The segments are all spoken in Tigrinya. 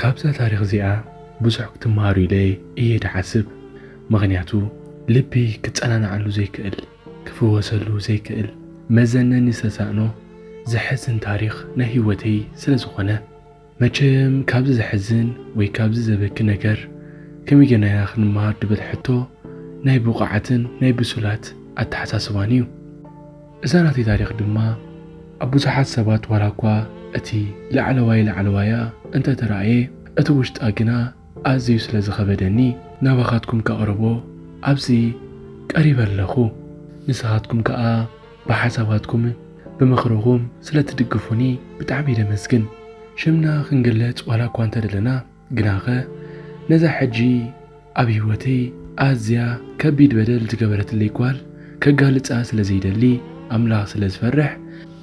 ካብዛ ታሪኽ እዚኣ ብዙሕ ክትመሃሩ ኢለ እየ ድሓስብ። ምኽንያቱ ልቢ ክጸናንዓሉ ዘይክእል፣ ክፍወሰሉ ዘይክእል፣ መዘነኒ ዝተሳእኖ ዘሕዝን ታሪኽ ናይ ህይወተይ ስለ ዝኾነ። መቸም ካብዚ ዘሕዝን ወይ ካብዚ ዘበኪ ነገር ከመይ ጌርና ኢና ክንመሃር ድብል ሕቶ ናይ ብቑዓትን ናይ ብሱላት ኣተሓሳስባን እዩ። እዛ ናተይ ታሪኽ ድማ ኣብ ብዙሓት ሰባት ዋላ እኳ እቲ ላዕለዋይ ላዕለዋያ እንተተራእየ፣ እቲ ውሽጣ ግና ኣዝዩ ስለ ዝኸበደኒ ናባኻትኩም ከቕርቦ ኣብዚ ቀሪበ ኣለኹ። ንስኻትኩም ከኣ ብሓሳባትኩም ብምኽርኹም ስለ ትድግፉኒ ብጣዕሚ ደመስግን። ሽምና ክንግለጽ ዋላ እኳ እንተደለና፣ ግናኸ ነዛ ሕጂ ኣብ ህይወተይ ኣዝያ ከቢድ በደል ዝገበረትለይ ጓል ከጋልጻ ስለ ዘይደሊ፣ ኣምላኽ ስለ ዝፈርሕ፣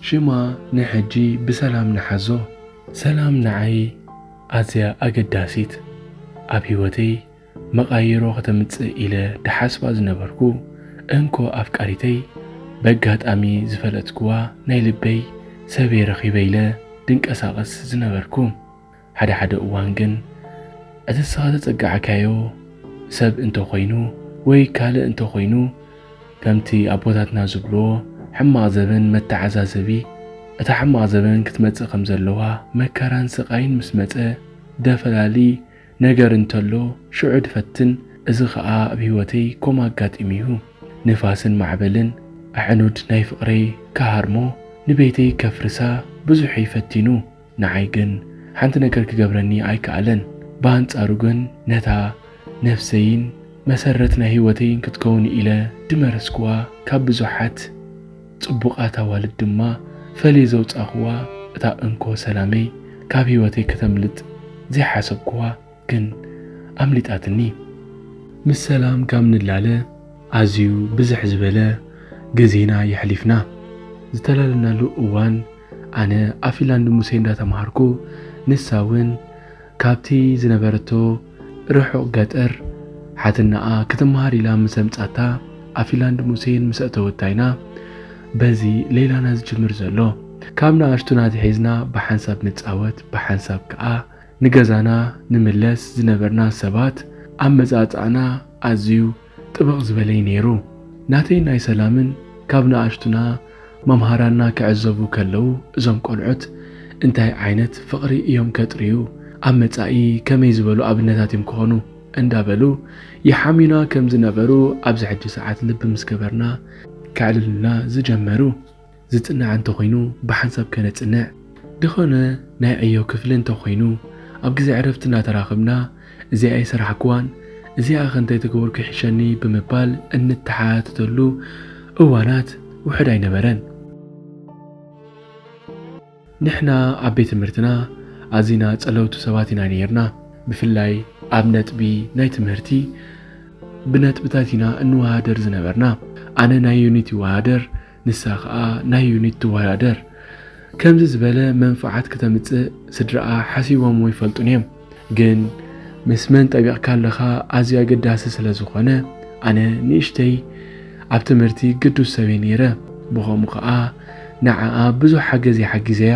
ሽማ ንሕጂ ብሰላም ንሓዞ። ሰላም ንዓይ ኣዝያ ኣገዳሲት፣ ኣብ ህይወተይ መቓይሮ ከተምጽእ ኢለ ድሓስባ ዝነበርኩ እንኮ ኣፍቃሪተይ፣ በጋጣሚ ዝፈለጥክዋ ናይ ልበይ ሰበይ ረኺበ ኢለ ድንቀሳቐስ ዝነበርኩ። ሓደ ሓደ እዋን ግን እቲ ንስኻ ተጸጋዕካዮ ሰብ እንተኾይኑ ወይ ካልእ እንተኾይኑ፣ ከምቲ ኣቦታትና ዝብልዎ ሕማቕ ዘበን መተዓዛዘቢ፣ እታ ሕማቕ ዘበን ክትመጽእ ከም ዘለዋ መከራን ስቓይን ምስ መጸ ደፈላሊ ነገር እንተሎ ሽዑ ድፈትን። እዚ ኸኣ ኣብ ህይወተይ ከምኡ ኣጋጢሙ እዩ። ንፋስን ማዕበልን ኣዕኑድ ናይ ፍቕረይ ክሃርሞ፣ ንቤተይ ከፍርሳ ብዙሕ እዩ ፈቲኑ። ንዓይ ግን ሓንቲ ነገር ክገብረኒ ኣይከኣለን። ብኣንጻሩ ግን ነታ ነፍሰይን መሰረት ናይ ህይወተይን ክትከውን ኢለ ድመረስክዋ ካብ ብዙሓት ጽቡቓት ኣዋልድ ድማ ፈልየ ዘውጻእክዋ እታ እንኮ ሰላመይ ካብ ህይወተይ ከተምልጥ ዘይሓሰብክዋ ግን ኣምሊጣትኒ። ምስ ሰላም ካብ ንላለ ኣዝዩ ብዝሕ ዝበለ ግዜና የሕሊፍና። ዝተላለናሉ እዋን ኣነ ኣብ ፊንላንድ ሙሴ እንዳተማሃርኩ፣ ንሳ እውን ካብቲ ዝነበረቶ ርሑቕ ገጠር ሓትናኣ ክትመሃር ኢላ ምስ ኣምጻታ ኣብ ፊንላንድ ሙሴን ምስ ኣእተወታ ኢና በዚ ሌላና ዝጅምር ዘሎ። ካብ ንኣሽቱና ኣትሒዝና ብሓንሳብ ንጻወት፣ ብሓንሳብ ከኣ ንገዛና ንምለስ ዝነበርና ሰባት ኣመጻጽኣና ኣዝዩ ጥብቕ ዝበለ እዩ ነይሩ። ናተይ ናይ ሰላምን ካብ ንኣሽቱና መምሃራና ክዕዘቡ ከለዉ፣ እዞም ቆልዑት እንታይ ዓይነት ፍቕሪ እዮም ከጥርዩ፣ ኣብ መጻኢ ከመይ ዝበሉ ኣብነታት እዮም ክኾኑ እንዳበሉ ይሓምዩና ከም ዝነበሩ ኣብዚ ሕጂ ሰዓት ልቢ ምስ ገበርና ከዕልሉና ዝጀመሩ። ዝጽናዕ እንተኾይኑ ብሓንሳብ ከነጽንዕ፣ ድኾነ ናይ ዕዮ ክፍሊ እንተኾይኑ ኣብ ግዜ ዕረፍቲ እናተራኸብና፣ እዚኣ ኣይሰራሕክዋን፣ እዚኣ ከ እንተይተገበርኩ ይሕሸኒ ብምባል እንተሓታተሉ እዋናት ውሑድ ኣይነበረን። ንሕና ኣብ ቤት ትምህርትና ኣዚና ጸለውቲ ሰባት ኢና ነይርና። ብፍላይ ኣብ ነጥቢ ናይ ትምህርቲ ብነጥብታት ኢና እንወሃደር ዝነበርና። ኣነ ናይ ዩኒት ይወሃደር፣ ንሳ ኸኣ ናይ ዩኒት ትወዳደር። ከምዚ ዝበለ መንፍዓት ክተምጽእ ስድራኣ ሓሲቦም ኣይፈልጡን እዮም። ግን ምስ መን ጠቢቕካ ኣለኻ ኣዝዩ ኣገዳሲ ስለ ዝኾነ፣ ኣነ ንእሽተይ ኣብ ትምህርቲ ግዱስ ሰብ እየ ነይረ። ብኸምኡ ኸኣ ንዓኣ ብዙሕ ሓገዝ እየ ሓጊዘያ።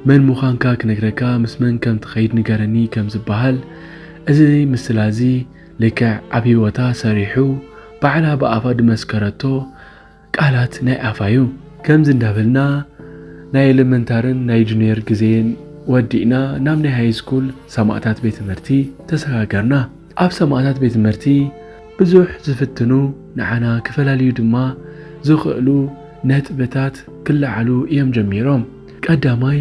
መን ምዃንካ ክነግረካ፣ ምስ መን ከም ትኸይድ ንገረኒ ከም ዝበሃል፣ እዚ ምስላ እዚ ልክዕ ኣብ ህይወታ ሰሪሑ ባዕላ ብኣፋ ድመስከረቶ ቃላት ናይ ኣፋ እዩ። ከምዚ እንዳበልና ናይ ኤለመንታርን ናይ ጁኒየር ግዜን ወዲእና ናብ ናይ ሃይ ስኩል ሰማእታት ቤት ትምህርቲ ተሰጋገርና። ኣብ ሰማእታት ቤት ትምህርቲ ብዙሕ ዝፍትኑ ንዓና ክፈላልዩ ድማ ዝኽእሉ ነጥብታት ክለዓሉ እዮም ጀሚሮም። ቀዳማይ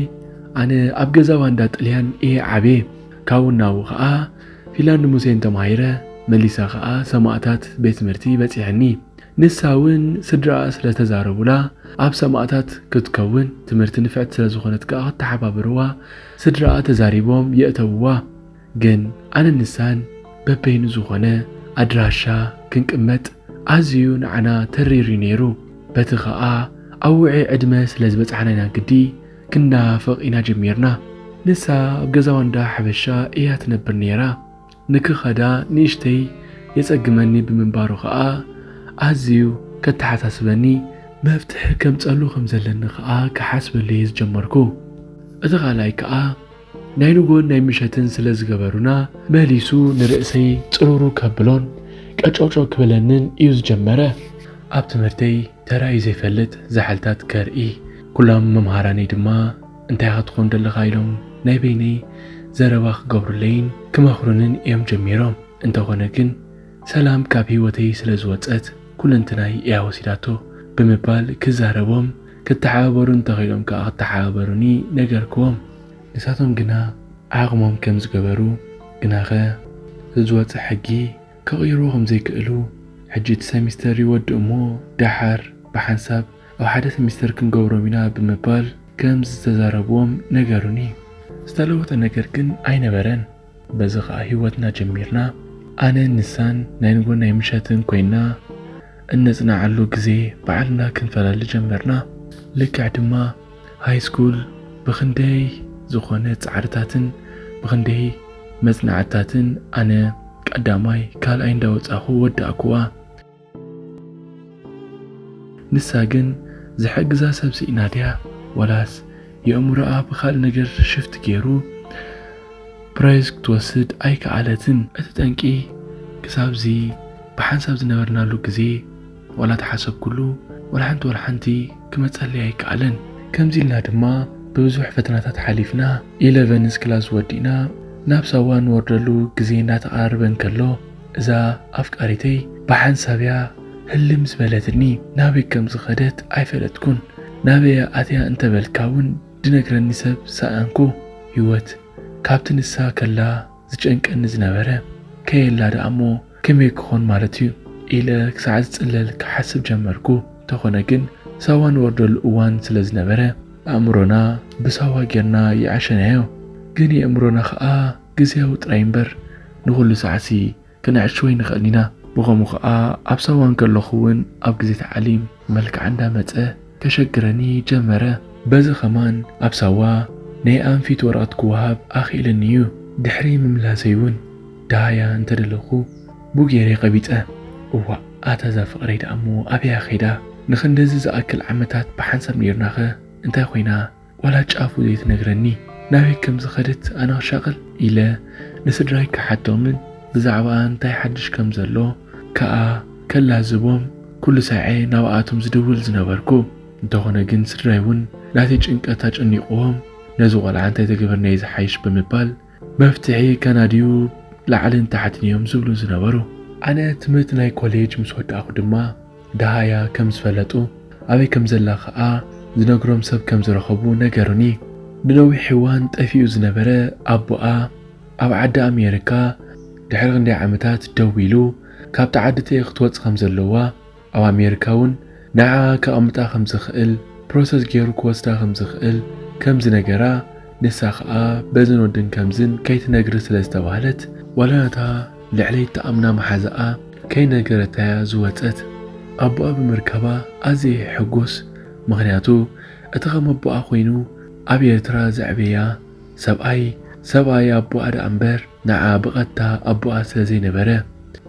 ኣነ ኣብ ገዛ ባንዳ ጥልያን እየ ዓብየ። ካብኡ ናብኡ ኸኣ ፊንላንድ ሙሴን ተማሂረ፣ መሊሳ ኸኣ ሰማእታት ቤት ትምህርቲ በጺሐኒ። ንሳ እውን ስድራኣ ስለ ዝተዛረቡላ ኣብ ሰማእታት ክትከውን ትምህርቲ ንፍዕቲ ስለ ዝኾነት ከኣ ክተሓባበርዋ ስድራኣ ተዛሪቦም የእተውዋ። ግን ኣነን ንሳን በበይኑ ዝኾነ ኣድራሻ ክንቅመጥ ኣዝዩ ንዓና ተሪር እዩ ነይሩ። በቲ ኸኣ ኣብ ውዑይ ዕድመ ስለ ዝበጻሕና ኢና ግዲ ክንናፈቕ ኢና ጀሚርና። ንሳ ኣብ ገዛ ባንዳ ሓበሻ እያ ትነብር ነይራ። ንክኸዳ ንእሽተይ የጸግመኒ ብምንባሩ ኸኣ ኣዝዩ ከተሓሳስበኒ፣ መፍትሒ ከምጸሉ ከም ዘለኒ ኸኣ ክሓስበሉ እየ ዝጀመርኩ። እቲ ካልኣይ ከኣ ናይ ንጎን ናይ ምሸትን ስለ ዝገበሩና መሊሱ ንርእሰይ ጽሩሩ ከብሎን ቀጨውጨው ክብለንን እዩ ዝጀመረ። ኣብ ትምህርተይ ተራእዩ ዘይፈልጥ ዛሕልታት ከርኢ፣ ኩሎም መምሃራነይ ድማ እንታይ ክትኾን ደለኻ ኢሎም ናይ በይነይ ዘረባ ክገብሩለይን ክመኽሩንን እዮም ጀሚሮም። እንተኾነ ግን ሰላም ካብ ህይወተይ ስለ ዝወጸት ኩለንትናይ እያ ወሲዳቶ ብምባል ክዛረቦም፣ ክተሓባበሩ እንተኽኢሎም ከኣ ክተሓባበሩኒ ነገርክዎም። ንሳቶም ግና ዓቕሞም ከም ዝገበሩ፣ ግናኸ ዝወጸ ሕጊ ክቕይርዎ ከም ዘይክእሉ፣ ሕጂ እቲ ሰሚስተር ይወድእ እሞ ደሓር ብሓንሳብ ኣብ ሓደ ሰሚስተር ክንገብሮም ኢና ብምባል ከም ዝተዛረብዎም ነገሩኒ። ዝተለወጠ ነገር ግን ኣይነበረን። በዚ ኸኣ ህይወትና ጀሚርና። ኣነን ንሳን ናይ ንጎን ናይ ምሸትን ኮይና እነጽንዓሉ ግዜ ባዕልና ክንፈላሊ ጀመርና። ልክዕ ድማ ሃይ ስኩል ብኽንደይ ዝኾነ ጻዕርታትን ብኽንደይ መጽናዕትታትን ኣነ ቀዳማይ ካልኣይ እንዳወጻኹ ወዳእኩዋ። ንሳ ግን ዝሕግዛ ሰብ ስኢና ድያ ዋላስ የእምሮኣ ብኻልእ ነገር ሽፍት ገይሩ ፕራይዝ ክትወስድ ኣይከኣለትን። እቲ ጠንቂ ክሳብዚ ብሓንሳብ ዝነበርናሉ ግዜ ዋላ ተሓሰብኩሉ ዋላ ሓንቲ ዋላ ሓንቲ ክመጸለይ ኣይከኣለን። ከምዚ ኢልና ድማ ብብዙሕ ፈተናታት ሓሊፍና ኢለቨንስ ክላስ ወዲእና ናብ ሳዋ ንወርደሉ ግዜ እናተቓረበ እንከሎ እዛ ኣፍቃሪተይ ብሓንሳብ እያ ህልም ዝበለትኒ። ናበይ ከም ዝኸደት ኣይፈለጥኩን። ናበይ እያ ኣትያ እንተበልካ እውን ድነግረኒ ሰብ ሰኣንኩ። ህይወት ካብቲ ንሳ ከላ ዝጨንቀኒ ዝነበረ ከየላ ደኣ እሞ ከመይ ክኾን ማለት እዩ ኢለ ክሳዕ ዝጽለል ክሓስብ ጀመርኩ። እንተኾነ ግን ሳዋ ንወርደሉ እዋን ስለ ዝነበረ ኣእምሮና ብሳዋ ጌርና ይዓሸናዮ። ግን የእምሮና ኸኣ ግዜያዊ ጥራይ እምበር ንኹሉ ሳዕሲ ክነዕሽዎ ኣይንኽእልን ኢና። ብኸምኡ ኸኣ ኣብ ሳዋ እንከለኹ እውን ኣብ ግዜ ታዕሊም መልክዓ እንዳመጸ ከሸግረኒ ጀመረ። በዚ ኸማን ኣብ ሳዋ ናይ ኣንፊት ወረቐት ክወሃብ ኣኽኢለኒ እዩ። ድሕሪ ምምላሰይ እውን ደሃያ እንተደለኹ ቡጌሬ ቀቢጸ። እዋእ ኣታ እዛ ፍቕረይ ደኣ እሞ ኣበያ ኸይዳ? ንኽንደዚ ዝኣክል ዓመታት ብሓንሳብ ነይርናኸ እንታይ ኾይና? ዋላ ጫፉ ዘይትነግረኒ ናበይ ከም ዝኸደት ኣነ ክሻቕል ኢለ ንስድራይ ክሓቶምን ብዛዕባኣ እንታይ ሓድሽ ከም ዘሎ ከኣ ከላዝቦም ኩሉ ሳዔ ናብኣቶም ዝድውል ዝነበርኩ። እንተኾነ ግን ስድራይ እውን ናተይ ጭንቀት ኣጨኒቕዎም ነዚ ቖልዓ እንታይ ተገበርናዮ ዝሓይሽ ብምባል መፍትሒ ከናድዩ ላዕልን ታሕትን እዮም ዝብሉ ዝነበሩ። ኣነ ትምህርቲ ናይ ኮሌጅ ምስ ወዳእኹ ድማ ደሃያ ከም ዝፈለጡ ኣበይ ከም ዘላ ኸኣ ዝነግሮም ሰብ ከም ዝረኸቡ ነገሩኒ። ንነዊሕ እዋን ጠፊኡ ዝነበረ ኣቦኣ ኣብ ዓዲ ኣሜሪካ ድሕሪ ክንደይ ዓመታት ደዊሉ ካብቲ ዓዲ ተይ ክትወጽእ ከም ዘለዋ ኣብ ኣሜሪካ እውን ንዓ ከቐምጣ ከም ዝኽእል ፕሮሰስ ገይሩ ክወስዳ ከም ዝኽእል ከም ዝነገራ ንሳ ኸኣ በዝን ወድን ከምዝን ከይትነግሪ ስለ ዝተባህለት ዋላ ነታ ልዕለይ እትኣምና መሓዛኣ ከይነገረታያ ዝወጸት። ኣቦኣ ብምርካባ ኣዝየ ሕጉስ፣ ምኽንያቱ እቲ ከም ኣቦኣ ኮይኑ ኣብ ኤርትራ ዘዕበያ ሰብኣይ ሰብኣይ ኣቦኣ ደኣ እምበር ንዓ ብቐጥታ ኣቦኣ ስለ ዘይነበረ።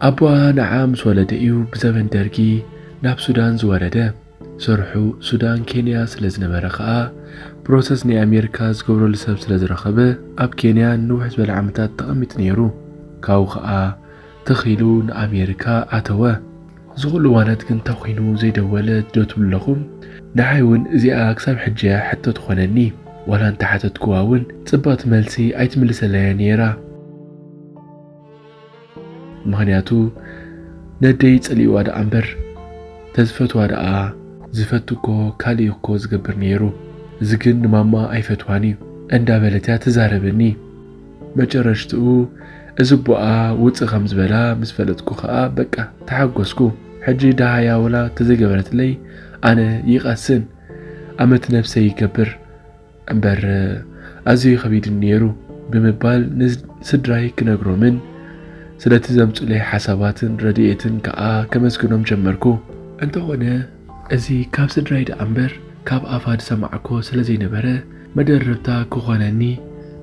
ኣቦኣ ንዓ ምስ ወለደ እዩ ብዘበን ደርጊ ናብ ሱዳን ዝወረደ። ስርሑ ሱዳን ኬንያ ስለ ዝነበረ ኸኣ ፕሮሰስ ናይ ኣሜሪካ ዝገብረሉ ሰብ ስለ ዝረኸበ ኣብ ኬንያ ንውሕ ዝበለ ዓመታት ተቐሚጡ ነይሩ። ካብኡ ኸኣ ትኺሉ ንኣሜሪካ ኣተወ። ዝኹሉ ዋነት ግን ተኾይኑ ዘይደወለ ዶ ትብሉ ኣለኹም? ንዓይ እውን እዚኣ ክሳብ ሕጂ እያ ሕቶ ትኾነኒ። ዋላ እንተሓተትኩዋ እውን ጽብቕቲ መልሲ ኣይትምልሰለያ ነይራ። ምኽንያቱ ነደይ ጸሊእዋ ደኣ እምበር ተዝፈትዋ ደኣ ዝፈቱ እኮ ካልእ እኮ ዝገብር ነይሩ። እዚ ግን ንማማ ኣይፈትዋን እዩ እንዳበለት እያ ትዛረበኒ። መጨረሽትኡ እዚ ኣቦኣ ውጽእ ከም ዝበላ ምስ ፈለጥኩ ኸኣ በቃ ተሓጎስኩ። ሕጂ ደሃያ ወላ ተዘይገበረትለይ ኣነ ይቐስን ኣመት ነብሰይ ይገብር እምበር ኣዝዩ ከቢድኒ ነይሩ ብምባል ንስድራይ ክነግሮምን ስለቲ ዘምጹለይ ሓሳባትን ረድኤትን ከኣ ከመስግኖም ጀመርኩ። እንተኾነ እዚ ካብ ስድራይ ደኣ እምበር ካብ ኣፋ ዝሰማዕኮ ስለ ዘይነበረ መደረብታ ክኾነኒ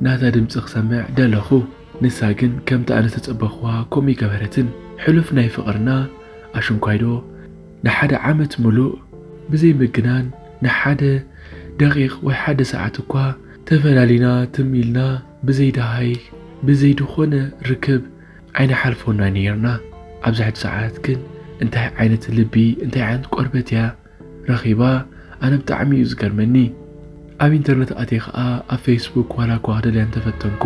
ናታ ድምጺ ክሰምዕ ደለኹ። ንሳ ግን ከምቲ ኣነ ዝተጸበኽዋ ከምኡ ኣይገበረትን። ሕሉፍ ናይ ፍቕርና ኣሽንኳይዶ ንሓደ ዓመት ምሉእ ብዘይ ምግናን ንሓደ ደቂቕ ወይ ሓደ ሰዓት እኳ ተፈላሊና ትም ኢልና ብዘይ ደሃይ ብዘይ ዝኾነ ርክብ ኣይንሓልፎና ነይርና። ኣብዚ ሕጂ ሰዓት ግን እንታይ ዓይነት ልቢ እንታይ ዓይነት ቆርበት እያ ረኺባ? ኣነ ብጣዕሚ እዩ ዝገርመኒ። ኣብ ኢንተርነት ኣትየ ኸኣ ኣብ ፌስቡክ ዋላ እኳ ክደልያ እንተፈተንኩ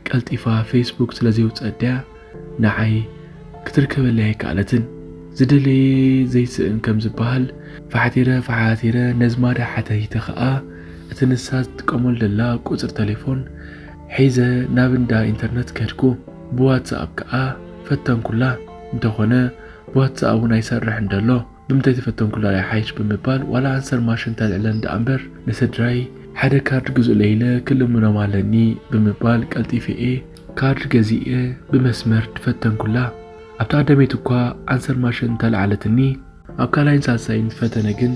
ቀልጢፋ ፌስቡክ ስለ ዘይውፀት ድያ ንዓይ ክትርከበለይ ኣይከኣለትን። ዝደለየ ዘይስእን ከም ዝበሃል ፋሕቲረ ፋሓቲረ ነዝማዳ ሓተይተ ኸኣ እቲ ንሳ ዝጥቀመሉ ዘላ ቁፅሪ ተሌፎን ሒዘ ናብ እንዳ ኢንተርነት ከድኩ። ብዋትስኣፕ ከኣ ፈተንኩላ። እንተኾነ ብዋትስኣፕ እውን ኣይሰርሕን ደሎ። ብምንታይ ተፈተንኩላ ይሓይሽ ብምባል ዋላ ኣንሰር ማሽን ተልዕለን ደኣ እምበር ንስድራይ ሓደ ካርድ ግዙለይ ኢለ ክልምኖም ኣለኒ ብምባል ቀልጢፈ እየ ካርድ ገዚኤ ብመስመር ፈተንኩላ። ኣብታ ቀዳመይቲ እኳ ኣንሰር ማሽን እንተልዓለትኒ ኣብ ካልኣይን ሳልሳይን ፈተነ ግን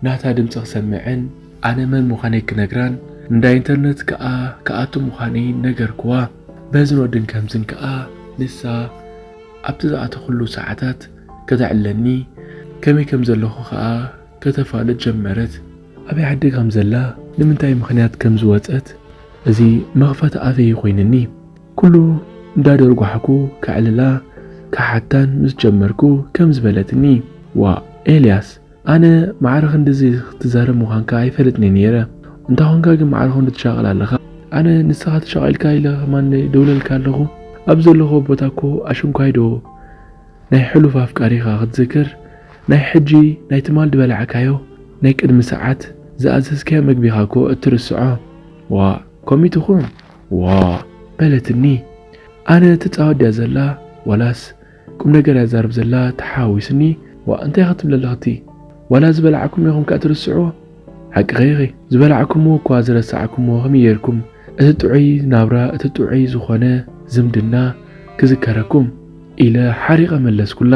ናታ ድምፂ ክሰምዕን ኣነ መን ምዃነይ ክነግራን እንዳ ኢንተርነት ከኣ ክኣቱ ምዃነይ ነገርኩዋ። በዝን ወድን ከምዝን ከኣ ንሳ ኣብቲ ዝኣተኹሉ ሰዓታት ከተዕልለኒ ከመይ ከም ዘለኹ ከኣ ከተፋልጥ ጀመረት። ኣበይ ዓዲ ከም ዘላ ንምንታይ ምኽንያት ከም ዝወጸት እዚ መኽፈቲ ኣፈይ ኮይንኒ። ኩሉ እንዳደርጓሕኩ ከዕልላ ክሓታን ምስ ጀመርኩ ከም ዝበለትኒ፣ ዋ ኤልያስ ኣነ ማዕረ ክንድዚ ክትዛረብ ምዃንካ ኣይፈልጥኒ ነይረ። እንታ ኾንካ ግን ማዕረ ክንዱ ትሻቐል ኣለኻ። ኣነ ንስኻ ተሻቒልካ ኢለ ከማን ደውለልካ ኣለኹ። ኣብ ዘለኹ ቦታ እኮ ኣሽንኳይ ዶ ናይ ሕሉፍ ኣፍቃሪኻ ክትዝክር ናይ ሕጂ ናይ ትማል ዝበላዕካዮ ናይ ቅድሚ ሰዓት ዝኣዘዝካዮ መግቢኻ እኮ እትርስዖ። ዋ ኮሚትኹም ዋ በለትኒ። ኣነ ትጻወት ድያ ዘላ ዋላስ ቁም ነገር እያ ትዛረብ ዘላ ተሓዋዊስኒ። ዋ እንታይ ክትብል ኣለኽቲ ዋላ ዝበላዕኩም ኢኹም ከኣ ትርስዕዎ ሓቅኺ ኢኺ ዝበላዕኩምዎ እኳ ዝረሳዕኩምዎ ከመይ ጌርኩም እቲ ጥዑይ ናብራ እቲ ጥዑይ ዝኾነ ዝምድና ክዝከረኩም ኢለ ሓሪቐ መለስኩላ።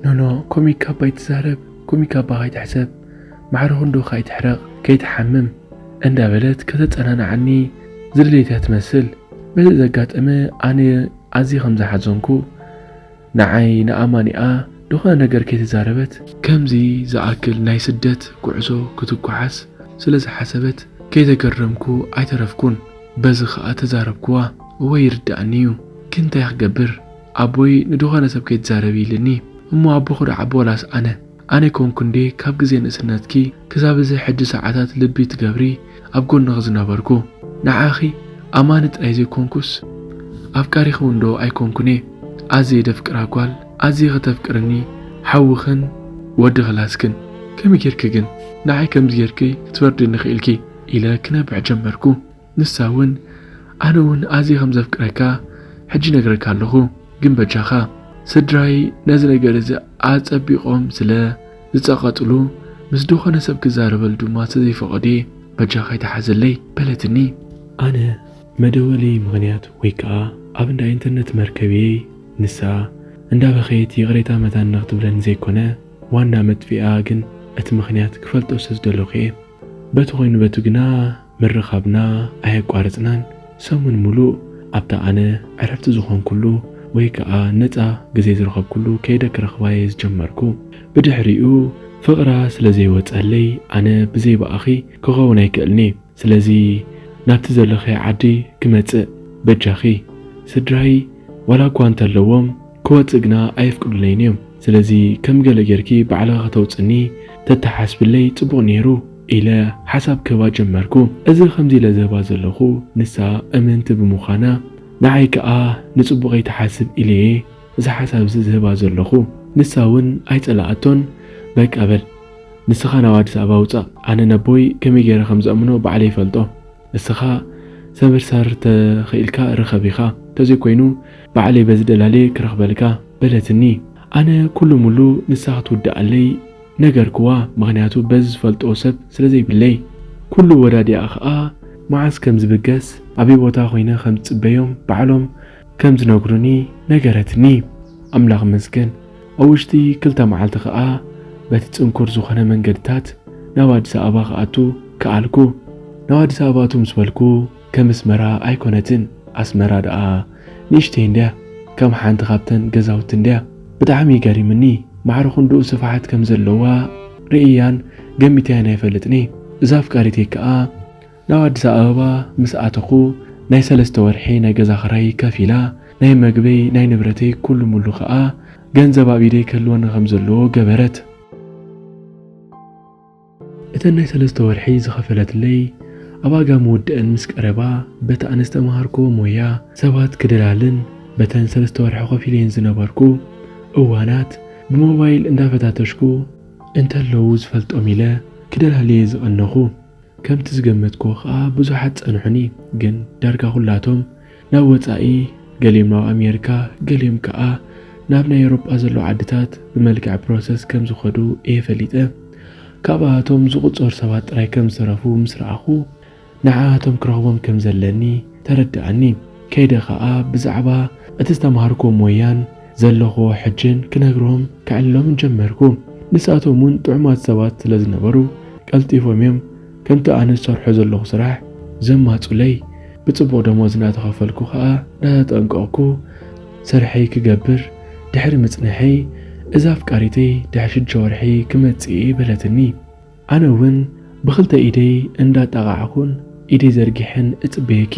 ኖኖ ኮሚካ ኣባ ኣይትዛረብ ኮሚካ ኣባ ከይትሕሰብ ማዕረ ክንዱኻ ኣይትሕረቕ ከይትሓምም እንዳበለት ከተጸናንዓኒ ዝደለየት እያ ትመስል። በዚ ዘጋጠመ ኣነ ኣዝየ ከም ዝሓዘንኩ ንዓይ ንኣማኒኣ ዝኾነ ነገር ከይተዛረበት ከምዚ ዝኣክል ናይ ስደት ጉዕዞ ክትጓዓዝ ስለ ዝሓሰበት ከይተገረምኩ ኣይተረፍኩን። በዚ ኸኣ ተዛረብክዋ። እወ ይርድኣኒ እዩ ግን እንታይ ክገብር ኣቦይ ንድኾነ ሰብ ከይትዛረቢ ኢልኒ። እሞ ኣቦኺ ዶ ዓቢ ወላስ ኣነ? ኣነ ኣይኮንኩ እንዴ ካብ ግዜ ንእስነትኪ ክሳብ እዚ ሕጂ ሰዓታት ልቢ ትገብሪ ኣብ ጎንኺ ዝነበርኩ? ንዓኺ ኣማኒ ጥራይ ዘይኮንኩስ ኣፍቃሪኺ እውን ዶ ኣይኮንኩን እየ? ኣዝየ ደፍቅራ ጓል ኣዝኺ ተፍቅርኒ ሓውኽን ወዲ ክላስክን ከመይ ጌርኪ ግን ንዓይ ከምዚ ጌርኪ ክትፈርድኒ ኽኢልኪ? ኢለ ክነብዕ ጀመርኩ። ንሳ እውን ኣነ እውን ኣዝየ ከም ዘፍቅረካ ሕጂ ነግረካ ኣለኹ፣ ግን በጃኻ ስድራይ ነዚ ነገር እዚ ኣጸቢቖም ስለ ዝጸቐጥሉ ምስ ዝኾነ ሰብ ክዛረበሉ ድማ ስለ ዘይፈቐዱ እየ፣ በጃኻ ኣይትሓዘለይ በለትኒ። ኣነ መደወሊ ምኽንያት ወይ ከኣ ኣብ እንዳ ኢንተርነት መርከብየይ ንሳ እንዳበኸየት ይቕሬታ መታኒ ክትብለኒ ዘይኮነ ዋና መጥፊኣ ግን እቲ ምኽንያት ክፈልጦ ስለ ዝደለኹ እየ። በቲ ኮይኑ በቲ ግና ምርኻብና ኣየቋረጽናን። ሰሙን ምሉእ ኣብታ ኣነ ዕረፍቲ ዝኾንኩሉ ወይ ከኣ ነጻ ግዜ ዝረኸብኩሉ ከይደ ክረኽባ'የ ዝጀመርኩ። ብድሕሪኡ ፍቕራ ስለ ዘይወጸለይ ኣነ ብዘይ ብኣኺ ክኸውን ኣይክእልን'የ። ስለዚ ናብቲ ዘለኽዮ ዓዲ ክመጽእ በጃኺ። ስድራይ ዋላ እኳ እንተለዎም ክወጽእ ግና ኣየፍቅዱለይን እዮም። ስለዚ ከም ገለ ጌርኪ ባዕልኺ ከተውጽኒ ተተሓስብለይ ጽቡቕ ነይሩ ኢለ ሓሳብ ክህባ ጀመርኩ። እዚ ከምዚ ኢለ ዝህባ ዘለኹ ንሳ እምንቲ ብምዃና ንዓይ ከኣ ንጽቡቐይ ትሓስብ ኢለየ እዚ ሓሳብ እዚ ዝህባ ዘለኹ። ንሳ እውን ኣይጸላኣቶን በቃ በል ንስኻ ናብ ኣዲስ ኣበባ ውጻእ ኣነ ነቦይ ከመይ ገይረ ከም ዘእምኖ ባዕለይ ይፈልጦ። እስኻ ሰበርሳር ተኽኢልካ ርኸብ ኢኻ፣ እንተዘይኮይኑ ባዕለይ በዚ ደላልየ ክረኽበልካ በለትኒ። ኣነ ኩሉ ሙሉ ንሳ ክትውድኣለይ ነገርክዋ፣ ምኽንያቱ በዚ ዝፈልጦ ሰብ ስለ ዘይብለይ። ኩሉ ወዳዲኣ ኸኣ መዓስ ከም ዝብገስ፣ ኣበይ ቦታ ኮይነ ከም ዝጽበዮም ባዕሎም ከም ዝነግሩኒ ነገረትኒ። ኣምላኽ ይመስገን። ኣብ ውሽጢ ክልተ መዓልቲ ኸኣ በቲ ጽንኩር ዝኾነ መንገድታት ናብ ኣዲስ ኣበባ ክኣቱ ከኣልኩ። ናብ ኣዲስ ኣበባ ኣቱ ምስ በልኩ ከም ኣስመራ ኣይኮነትን። ኣስመራ ደኣ ንእሽተይ እንድያ፣ ከም ሓንቲ ካብተን ገዛውቲ እንድያ። ብጣዕሚ ገሪምኒ። ማዕረ ክንድኡ ስፍሓት ከም ዘለዋ ርእያን ገሚተያን ኣይፈልጥን እየ። እዛ ኣፍቃሪተይ ከኣ ናብ ኣዲስ ኣበባ ምስ ኣተኹ ናይ ሰለስተ ወርሒ ናይ ገዛ ኽራይ ከፊላ፣ ናይ መግበይ ናይ ንብረተይ ኩሉ ሙሉ ኸኣ ገንዘብ ኣብ ኢደይ ክህልወኒ ከም ዘለዎ ገበረት። እተን ናይ ሰለስተ ወርሒ ዝኸፈለትለይ ኣብ ኣጋ ምውድአን ምስ ቀረባ፣ በቲ ኣነ ዝተምሃርክዎ ሞያ ሰባት ክደላልን በተን ሰለስተ ወርሒ ከፊለየን ዝነበርኩ እዋናት ብሞባይል እንዳፈታተሽኩ እንተለዉ ዝፈልጦም ኢለ ክደላልየ ዝቐነኹ። ከምቲ ዝገመትክዎ ከኣ ብዙሓት ጸንሑኒ፣ ግን ዳርጋ ኩላቶም ናብ ወጻኢ፣ ገሊኦም ናብ ኣሜሪካ፣ ገሊኦም ከኣ ናብ ናይ ኤውሮጳ ዘለዉ ዓድታት ብመልክዕ ፕሮሰስ ከም ዝኸዱ እየ ፈሊጠ። ካብኣቶም ዝቑጸሩ ሰባት ጥራይ ከም ዝተረፉ ምስ ረኣኹ፣ ንዓኣቶም ክረኽቦም ከም ዘለኒ ተረድኣኒ። ከይደ ከኣ ብዛዕባ እቲ ዝተማሃርክዎ ሞያን ዘለኽዎ ሕጅን ክነግሮም ከዕልሎምን ጀመርኩ። ንሳቶም እውን ጥዑማት ሰባት ስለ ዝነበሩ፣ ቀልጢፎም እዮም ከምቲ ኣነ ዝሰርሖ ዘለኹ ስራሕ ዘማጹለይ። ብጽቡቕ ደሞዝ እናተኸፈልኩ ከኣ እናተጠንቀቕኩ ስርሐይ ክገብር ድሕሪ ምጽንሐይ፣ እዛ ኣፍቃሪተይ ድሕሪ ሽዱሽተ ወርሒ ክመጽእ እየ በለትኒ። ኣነ እውን ብኽልተ ኢደይ እንዳጣቓዕኩን ኢደይ ዘርጊሐን እጽበየኪ።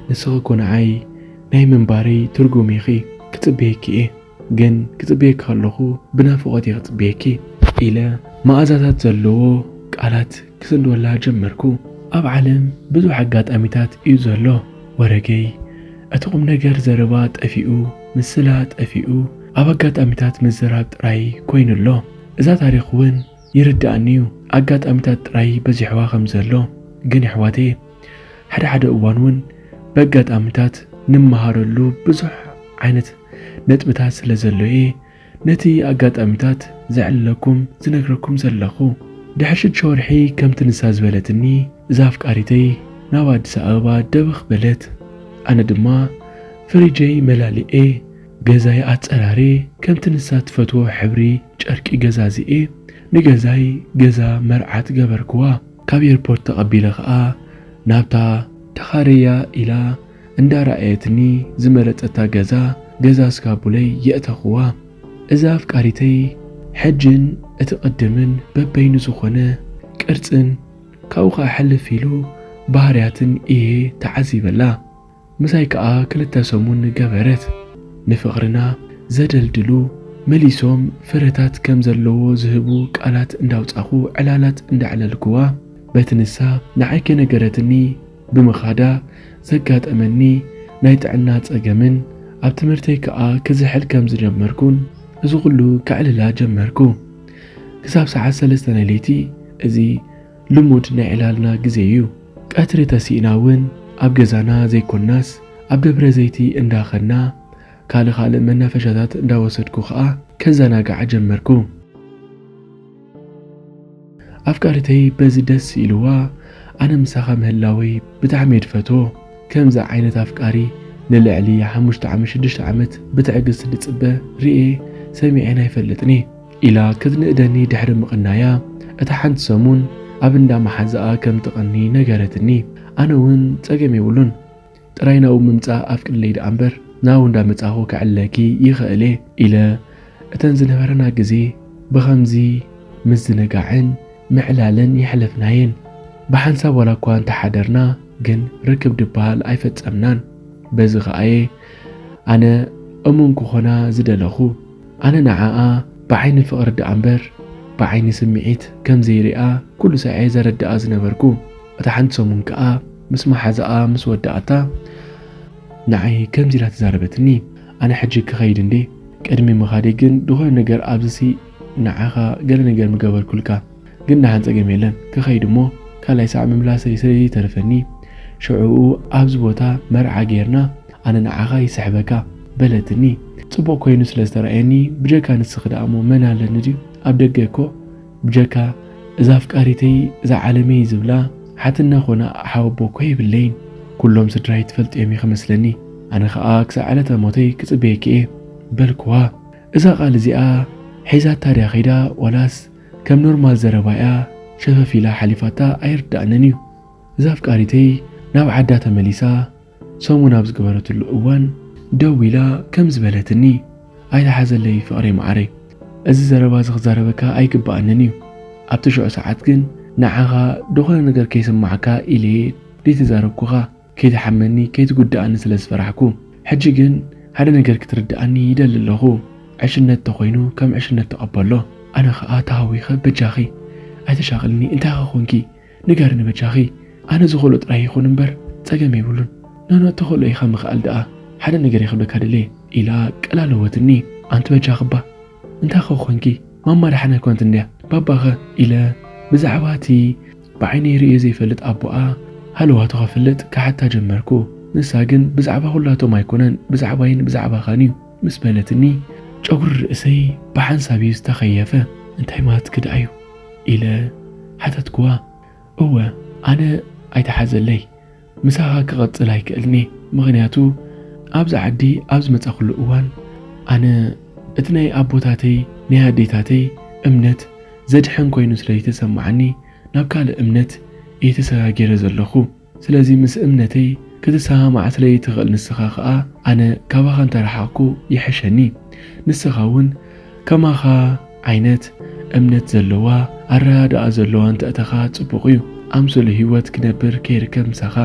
ንስኺ እኮ ንዓይ ናይ ምንባረይ ትርጉም ኢኺ። ክጽበየኪ እየ፣ ግን ክጽበየኪ ከለኹ ብናፍቖት እየ ክጽበየኪ፣ ኢለ መኣዛታት ዘለዎ ቃላት ክስንድወላ ጀመርኩ። ኣብ ዓለም ብዙሕ ኣጋጣሚታት እዩ ዘሎ። ወረገይ፣ እቲ ቁም ነገር ዘረባ ጠፊኡ፣ ምስላ ጠፊኡ፣ ኣብ ኣጋጣሚታት ምዝራብ ጥራይ ኮይኑ ኣሎ። እዛ ታሪኽ እውን ይርድኣኒ እዩ፣ ኣጋጣሚታት ጥራይ በዚሕዋ ከም ዘሎ። ግን የሕዋተየ፣ ሓደ ሓደ እዋን እውን በጋጣሚታት ንመሃረሉ ብዙሕ ዓይነት ነጥብታት ስለ ዘሎ እየ ነቲ ኣጋጣሚታት ዘዕልለኩም ዝነግረኩም ዘለኹ። ድሕሪ ሽዱሽተ ወርሒ ከምቲ ንሳ ዝበለትኒ እዛ ኣፍቃሪተይ ናብ ኣዲስ ኣበባ ደበኽ በለት። ኣነ ድማ ፍሪጀይ መላሊኤ፣ ገዛይ ኣጸራርየ፣ ከምቲ ንሳ ትፈትዎ ሕብሪ ጨርቂ ገዛዚኤ፣ ንገዛይ ገዛ መርዓት ገበርክዋ። ካብ ኤርፖርት ተቐቢለ ኸኣ ናብታ ተኻረያ ኢላ እንዳረኣየትኒ ዝመረጸታ ገዛ፣ ገዛ ስካቡለይ የእተኽዋ። እዛ ኣፍቃሪተይ ሕጅን እቲ ቅድምን በበይኑ ዝኾነ ቅርጽን ካብኡ ኸኣ ሕልፍ ኢሉ ባህርያትን እየ ተዓዚበላ። ምሳይ ከኣ ክልተ ሰሙን ገበረት። ንፍቕርና ዘደልድሉ መሊሶም ፍረታት ከም ዘለዎ ዝህቡ ቃላት እንዳውጻኹ ዕላላት እንዳዕለልክዋ፣ በቲ ንሳ ንዓይ ከይነገረትኒ ብምኻዳ ዘጋጠመኒ ናይ ጥዕና ጸገምን ኣብ ትምህርተይ ከኣ ክዝሕል ከም ዝጀመርኩን እዚ ኩሉ ከዕልላ ጀመርኩ። ክሳብ ሰዓት ሰለስተ ናይ ለይቲ እዚ ልሙድ ናይ ዕላልና ግዜ እዩ። ቀትሪ ተሲእና እውን ኣብ ገዛና ዘይኮናስ ኣብ ደብረ ዘይቲ እንዳኸድና ካልእ ካልእ መናፈሻታት እንዳወሰድኩ ከኣ ከዘናግዓ ጀመርኩ። ኣፍቃሪተይ በዚ ደስ ኢልዋ፣ ኣነ ምሳኻ ምህላወይ ብጣዕሚ እየ ድፈትዎ። ከምዚ ዓይነት ኣፍቃሪ ንልዕሊ ሓሙሽተ ዓመት፣ ሽዱሽተ ዓመት ብትዕግስቲ ድጽበ ርእየ ሰሚዐን ኣይፈልጥን እየ፣ ኢላ ክትንእደኒ ድሕሪ ምቕናያ፣ እታ ሓንቲ ሰሙን ኣብ እንዳ መሓዛኣ ከም ትቕኒ ነገረትኒ። ኣነ እውን ጸገም የብሉን፣ ጥራይ ናብኡ ምምጻእ ኣፍቅድለይ ደኣ እምበር፣ ናብኡ እንዳመጻኹ ከዕልለኪ ይኽእል እየ፣ ኢለ እተን ዝነበረና ግዜ ብኸምዚ ምዝንጋዕን ምዕላልን የሕለፍናየን። ብሓንሳብ ዋላ እኳ እንተሓደርና፣ ግን ርክብ ድበሃል ኣይፈጸምናን። በዚ ኸኣ'የ ኣነ እሙን ክኾና ዝደለኹ። ኣነ ንዓኣ ብዓይኒ ፍቕሪ ደኣ እምበር ብዓይኒ ስምዒት ከም ዘይሪኣ ኩሉ ሳዕ እየ ዘረድኣ ዝነበርኩ። እታ ሓንቲ ሰሙን ከኣ ምስ መሓዛኣ ምስ ወደኣታ ንዓይ ከምዚ ኢላ ተዛረበትኒ። ኣነ ሕጂ ክኸይድ እንዴ? ቅድሚ ምኻደይ ግን ዝኾነ ነገር ኣብዚሲ ንዓኻ ገለ ነገር ምገበርኩልካ። ግን ደሓን ጸገም የለን። ክኸይድ እሞ ካልኣይ ሳዕ ምምላሰይ ስለ ዘይተርፈኒ ሽዑኡ ኣብዚ ቦታ መርዓ ጌርና ኣነ ንዓኻ ይስሕበካ በለትኒ። ጽቡቕ ኮይኑ ስለ ዝተራእየኒ ብጀካ ንስኺ ደኣ እሞ መን ኣለኒ ድዩ? ኣብ ደገ እኮ ብጀካ እዛ ኣፍቃሪተይ እዛ ዓለመይ ዝብላ ሓትና ኮነ ሓወቦ እኮ የብለይን። ኩሎም ስድራይ ትፈልጥዮም ኢኺ መስለኒ። ኣነ ኸኣ ክሳዕ ዕለተ ሞተይ ክጽበየኪ እየ በልክዋ። እዛ ቃል እዚኣ ሒዛታ ድያ ከይዳ ዋላስ ከም ኖርማል ዘረባ እያ ሸፈፍ ኢላ ሓሊፋታ ኣይርድኣንን እዩ። እዛ ኣፍቃሪተይ ናብ ዓዳ ተመሊሳ ሰሙን ኣብ ዝገበረትሉ እዋን ደዊላ ከም ዝበለትኒ፣ "ኣይትሓዘለይ ፍቕረይ መዓረይ፣ እዚ ዘረባ እዚ ክዛረበካ ኣይግብኣንን እዩ። ኣብቲ ሽዑ ሰዓት ግን ንዓኻ ዝኾነ ነገር ከይስማዓካ ኢለ እየ ዘይተዛረብኩኻ ከይትሓመኒ ከይትጉድኣኒ ስለ ዝፈራሕኩ። ሕጂ ግን ሓደ ነገር ክትርድኣኒ ይደሊ ኣለኹ። ዕሽነት ተኾይኑ ከም ዕሽነት ተቐበሎ። ኣነ ኸኣ ተሃዊኸ በጃኺ ኣይተሻቕልኒ፣ እንታይ ኸ ኾንኪ? ንገርኒ በጃኺ። ኣነ ዝኽእሎ ጥራይ ይኹን እምበር ጸገም የብሉን። ኖኖ እትኽእሎ ኢኻ ምኽኣል ደኣ። ሓደ ነገር ይኽብለካ ደልየ ኢላ ቀላለወትኒ። ኣንቲ በጃኺ እባ እንታይ ኸ ኾንኪ? ማማ ደሓን ኣይኮነትን ድያ? ባባኸ? ኢለ ብዛዕባ እቲ ብዓይነይ ርእየ ዘይፈልጥ ኣቦኣ ሃለዋቱ ኸፍልጥ ክሓታ ጀመርኩ። ንሳ ግን ብዛዕባ ኹላቶም ኣይኮነን ብዛዕባይን ብዛዕባኻን እዩ ምስ በለትኒ ጨጉሪ ርእሰይ ብሓንሳብ እዩ ዝተኸየፈ። እንታይ ማለትኪ ደኣ እዩ? ኢለ ሓተትክዋ። እወ ኣነ ኣይተሓዘለይ ምሳኻ ክቐጽል ኣይክእልኒ። ምኽንያቱ ኣብዚ ዓዲ ኣብ ዝመጻኹሉ እዋን ኣነ እቲ ናይ ኣቦታተይ ናይ ኣዴታተይ እምነት ዘድሕን ኮይኑ ስለ ዝተሰማዓኒ ናብ ካልእ እምነት እየ ተሰጋጊረ ዘለኹ። ስለዚ ምስ እምነተይ ክትሰማማዕ ስለ ይትኽእል ንስኻ ኸኣ ኣነ ካባኻ እንተረሓቕኩ ይሕሸኒ። ንስኻ እውን ከማኻ ዓይነት እምነት ዘለዋ ኣረዳድኣ ዘለዋ እንተእተኻ ጽቡቕ እዩ። ኣምሰሉ ህይወት ክነብር ከይርከብ ምሳኻ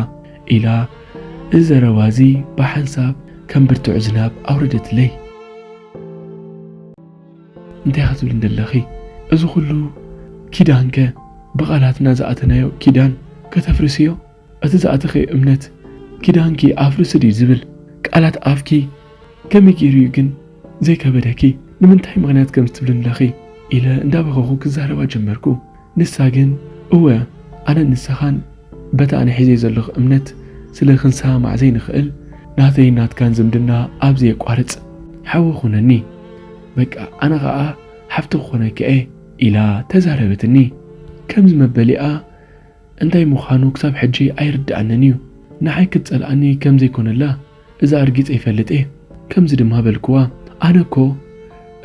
ኢላ እዚ ዘረባ እዚ ብሓንሳብ ከም ብርቱዕ ዝናብ ኣውረደትለይ። እንታይ ክትብሊ እንደለኺ? እዚ ኩሉ ኪዳንከ ብቓላትና ዝኣተናዮ ኪዳን ከተፍርስዮ? እቲ ዝኣተኸዮ እምነት ኪዳንኪ ኣፍርሲ ድዩ ዝብል ቃላት ኣፍኪ ከመይ ገይሩ እዩ ግን ዘይከበደኪ? ንምንታይ ምኽንያት ከም ትብልኒ ኣለኺ? ኢለ እንዳበኸኹ ክዛረባ ጀመርኩ። ንሳ ግን እወ ኣነን ንስኻን በቲ ኣነ ሒዘዮ ዘለኹ እምነት ስለ ክንሰማማዕ ዘይንኽእል ናተይን ናትካን ዝምድና ኣብ ዘየቋርጽ ሓዊ ኩነኒ። በቃ ኣነ ኸኣ ሓፍቲ ክኾነኪ እየ ኢላ ተዛረበትኒ። ከምዚ መበሊኣ እንታይ ምዃኑ ክሳብ ሕጂ ኣይርድኣንን እዩ። ንዓይ ክትጸልኣኒ ከም ዘይኮነላ እዛ ኣርጊጸ ይፈልጥ እየ። ከምዚ ድማ በልክዋ፣ ኣነ እኮ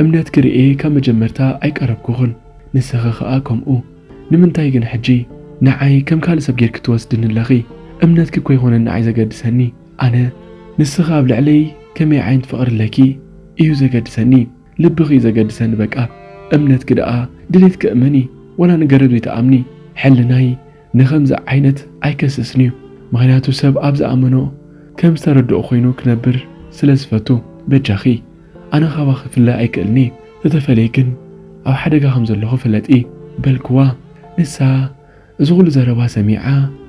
እምነትኪ ርእየ ካብ መጀመርታ ኣይቀረብኩኽን፣ ንስኺ ኸኣ ከምኡ። ንምንታይ ግን ሕጂ ንዓይ ከም ካልእ ሰብ ጌርኪ ትወስድኒ ኣለኺ? እምነትኪ እኮ ኣይኮነን ንዓይ ዘገድሰኒ። ኣነ ንስኺ ኣብ ልዕለይ ከመይ ዓይነት ፍቕሪ ኣለኪ እዩ ዘገድሰኒ። ልብኺ እዩ ዘገድሰኒ በቃ። እምነትኪ ደኣ ድሌትኪ እመኒ፣ ወላ ንገረብ ዘይትኣምኒ። ሕልናይ ንኸምዚ ዓይነት ኣይከስስን እዩ። ምኽንያቱ ሰብ ኣብ ዝኣመኖ ከም ዝተረድኦ ኮይኑ ክነብር ስለ ዝፈቱ። በጃኺ፣ ኣነ ካባኺ ክፍለ ኣይክእልን እየ። ተተፈልየ ግን ኣብ ሓደጋ ከም ዘለኹ ፍለጢ በልክዋ። ንሳ እዚ ኩሉ ዘረባ ሰሚዓ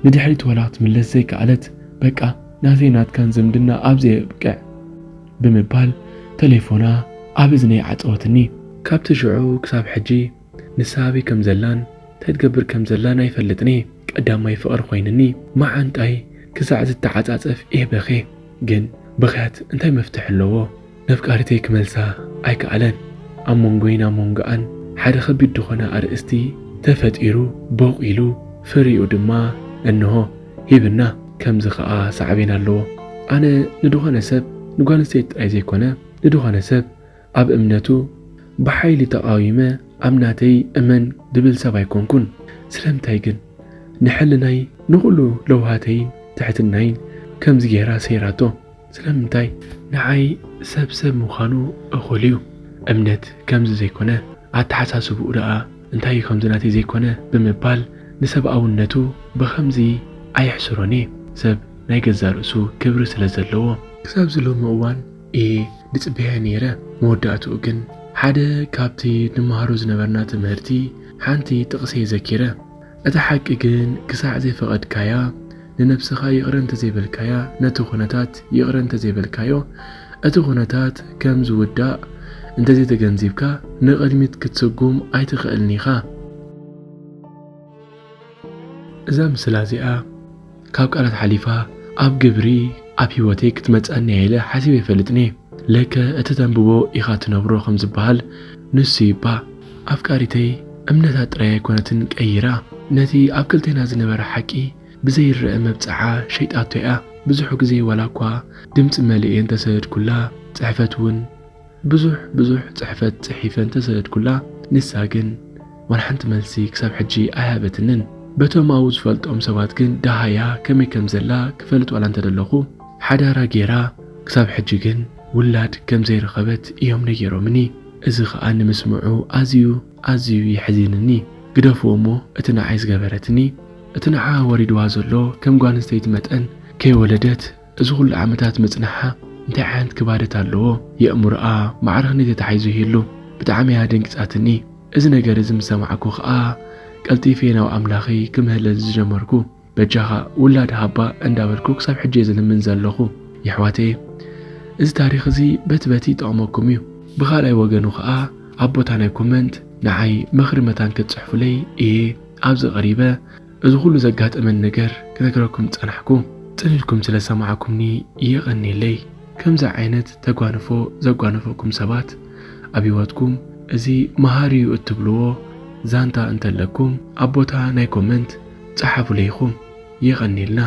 ንድሕሪት ዋላ ክትምለስ ዘይከኣለት። በቃ ናተይ ናትካን ዝምድና ኣብ ዘየብቅዕ ብምባል ተሌፎና ኣብ እዝነይ ዓጸወትኒ። ካብቲ ሽዑ ክሳብ ሕጂ ንሳ ኣበይ ከም ዘላን እንታይ ትገብር ከም ዘላን ኣይፈልጥን እየ። ቀዳማይ ፍቕሪ ኮይንኒ መዓንጣይ ክሳዕ ዝተዓጻጸፍ እየ በኽየ። ግን ብኽያት እንታይ መፍትሒ ኣለዎ? ነፍቃሪተይ ክመልሳ ኣይከኣለን። ኣብ መንጎይን ኣብ መንጎኣን ሓደ ከቢድ ዝኾነ ኣርእስቲ ተፈጢሩ፣ ቦቒሉ፣ ፍሪኡ ድማ እንሆ ሂብና። ከምዚ ኸኣ ሳዕቤን ኣለዎ። ኣነ ንድኾነ ሰብ፣ ንጓል ኣንስተይቲ ጥራይ ዘይኮነ፣ ንድኾነ ሰብ ኣብ እምነቱ ብሓይሊ ተቓዊመ ኣብ ናተይ እመን ድብል ሰብ ኣይኮንኩን። ስለምንታይ ግን ንሕልናይ ንኹሉ ለውሃተይን ትሕትናይን ከምዚ ጌራ ሰይራቶ? ስለምንታይ ንዓይ ሰብ ሰብ ምዃኑ እኹል እዩ። እምነት ከምዚ ዘይኮነ፣ ኣተሓሳስብኡ ደኣ እንታይ እዩ ከምዚ ናተይ ዘይኮነ ብምባል ንሰብኣውነቱ ብኸምዚ ኣየሕስሮን እየ። ሰብ ናይ ገዛእ ርእሱ ክብሪ ስለ ዘለዎ። ክሳብ ዝሎሚ እዋን እየ ድጽበያ ነይረ። መወዳእትኡ ግን ሓደ ካብቲ ንመሃሮ ዝነበርና ትምህርቲ ሓንቲ ጥቕሲ እየ ዘኪረ። እታ ሓቂ ግን ክሳዕ ዘይፈቐድካያ፣ ንነብስኻ ይቕረ እንተዘይበልካያ፣ ነቲ ኩነታት ይቕረ እንተዘይበልካዮ፣ እቲ ኩነታት ከም ዝውዳእ እንተዘይተገንዚብካ፣ ንቕድሚት ክትስጉም ኣይትኽእልን ኢኻ። እዛ ምስላ እዚኣ ካብ ቃላት ሓሊፋ ኣብ ግብሪ፣ ኣብ ህይወተይ ክትመጽኣኒ እያ ኢለ ሓሲበ ኣይፈልጥን እየ። ለከ እቲ ተንብቦ ኢኻ ትነብሮ ከም ዝበሃል ንሱ ይባ። ኣፍቃሪተይ እምነታ ጥራይ ኣይኮነትን ቀይራ፣ ነቲ ኣብ ክልቴና ዝነበረ ሓቂ ብዘይረአ መብጽዓ ሸይጣቶ እያ። ብዙሕ ግዜ ዋላ እኳ ድምጺ መልእየ እንተሰደድኩላ፣ ጽሕፈት እውን ብዙሕ ብዙሕ ጽሕፈት ጽሒፈ እንተሰደድኩላ፣ ንሳ ግን ዋላ ሓንቲ መልሲ ክሳብ ሕጂ ኣይሃበትንን። በቶም ኣብኡ ዝፈልጦም ሰባት ግን ደሃያ ከመይ ከም ዘላ ክፈልጥ ዋላ እንተደለኹ፣ ሓዳራ ጌራ ክሳብ ሕጂ ግን ውላድ ከም ዘይረኸበት እዮም ነጊሮምኒ። እዚ ኸኣ ንምስምዑ ኣዝዩ ኣዝዩ የሕዚንኒ። ግደፍዎ እሞ እቲ ንዓይ ዝገበረትኒ እቲ ንዓ ወሪድዋ ዘሎ ከም ጓል ኣንስተይቲ መጠን ከይወለደት እዚ ኩሉ ዓመታት ምጽናሓ እንታይ ዓይነት ክባደት ኣለዎ? የእምሮኣ ማዕረ ክንደይ ተታሒዙ ይህሉ? ብጣዕሚ እያ ደንጊጻትኒ። እዚ ነገር እዚ ምስ ሰማዕኩ ኸኣ ቀልጢፈ ናብ ኣምላኸይ ክምህለል ዝጀመርኩ። በጃኻ ውላድ ሃባ እንዳበልኩ ክሳብ ሕጂ እየ ዝልምን ዘለኹ። የሕዋተየ፣ እዚ ታሪኽ እዚ በቲ በቲ ይጠቕመኩም እዩ። ብኻልኣይ ወገኑ ኸኣ ኣብ ቦታ ናይ ኮመንት ንዓይ ምኽሪ መታን ክትጽሕፉለይ እየ ኣብዚ ቀሪበ እዚ ኩሉ ዘጋጠመን ነገር ክነግረኩም ዝጸናሕኩ። ጽን ኢልኩም ስለ ሰማዕኩምኒ የቐንየለይ። ከምዚ ዓይነት ተጓንፎ ዘጓነፈኩም ሰባት ኣብ ህይወትኩም እዚ መሃሪ እዩ እትብልዎ ዛንታ እንተለኩም ኣብ ቦታ ናይ ኮመንት ጸሓፉለይ ኢኹም። የቐንየልና።